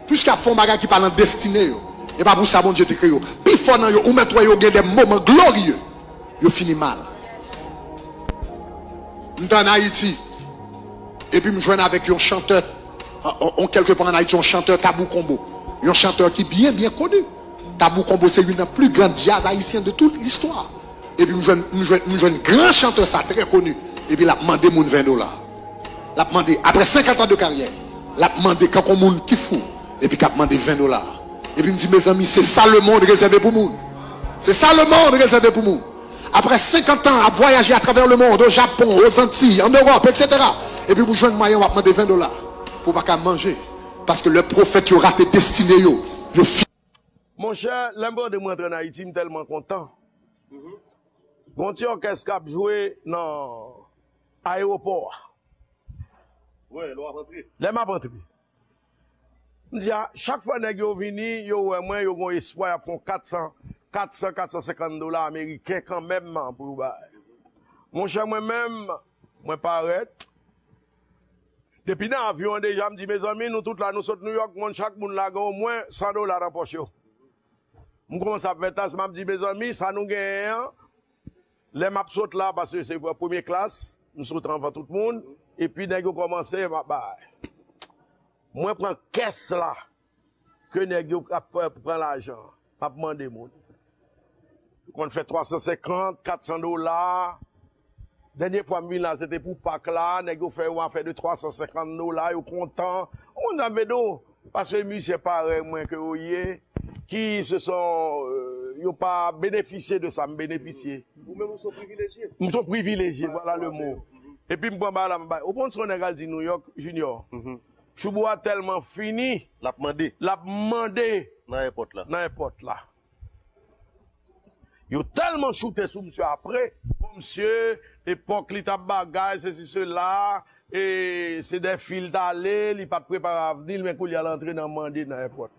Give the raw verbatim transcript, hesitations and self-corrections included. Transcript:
Piske y ap fè yon bagay ki pa nan destine yo. E pa pou sa Bondye te kreye yo. Pifò nan yo, ou mèt wè yo gen de moman glorye. Yo fini mal. M t ann Ayiti. Epi m jwenn avèk yon chantè, on, on, kèlke pa ann Ayiti, yon chantè Tabou Combo. Yon chantè ki byen, byen koni. Tabou Combo se youn nan pli gran djaz ayisyen de tout listwa. Epi m jwenn, m jwenn, m jwenn gran chantè sa, trè koni. Epi l ap mande moun ven dola. L ap mande, apre senkant an de karyè, l ap mande kankou moun ki fou. Epi k ap mande ven dola. Epi m di, mezanmi, se sa lemonn rezève pou moun. Se sa lemonn rezève pou moun. Apre senkant an ap vwayaje atravè lemonn, o Japon, o Zantiy, an Ewòp, etsetera. Epi pou jwenn mwayen, w ap mande ven dola pou w pa ka manje. Paske lè pwofèt yo rate destine yo, yo fi- Monchè, lè m tande mwen antre ann Ayiti, m tèlman kontan. Gon ti òkès k ap jwe nan ayewopò a. Lè m ap antre. M di a, chak fwa nèg yo vini, yo wè mwen, yo gon espwa, y ap fè yon kat san, kat san, kat san senkant dola ameriken kanmenm pou yo bay. Monchè, mwen menm, mwen parèt. Depi nan avyon an deja, m di, mezanmi, nou tout la, nou sot Nouyòk, moun, chak moun la gen omwen san dola nan pòch yo. M kòmanse ap fè tas, m ap di, mezanmi, sa nou genyen an, lè m ap sot la, paske se premye klas, m sot anvan tout moun, epi nèg yo kòmanse, m ap bay. Mwen pran kès la, ke nèg yo ap pran lajan, m ap mande moun. Yo konn fè twa san senkant, kat san dola. Dènye fwa m vin la, se te pou Pak la, nèg yo fè yon afè de twa san senkant dola, yo kontan. Ou konn sa m vle di w? Paske mizisyen parèy mwen ke yo ye, ki se son, euh, yo pa benefisye de sa m benefisye. Ou menm ou se yon privilejye. M se yon privilejye, vwala le mo. Epi m pran bagay la, m bay. Ou konn sa yon nèg al di Nouyòk, Junior? Choubou a tèlman fini, l ap mande. L ap mande nan èpòt la. Nan èpòt la. Yo tèlman choute sou misye apre. Bon, misye, epòk li t ap bagay, sesi, sela, e se de fi l t ale, li pa t prepare avni l, men kounye a l antre nan mande nan èpòt.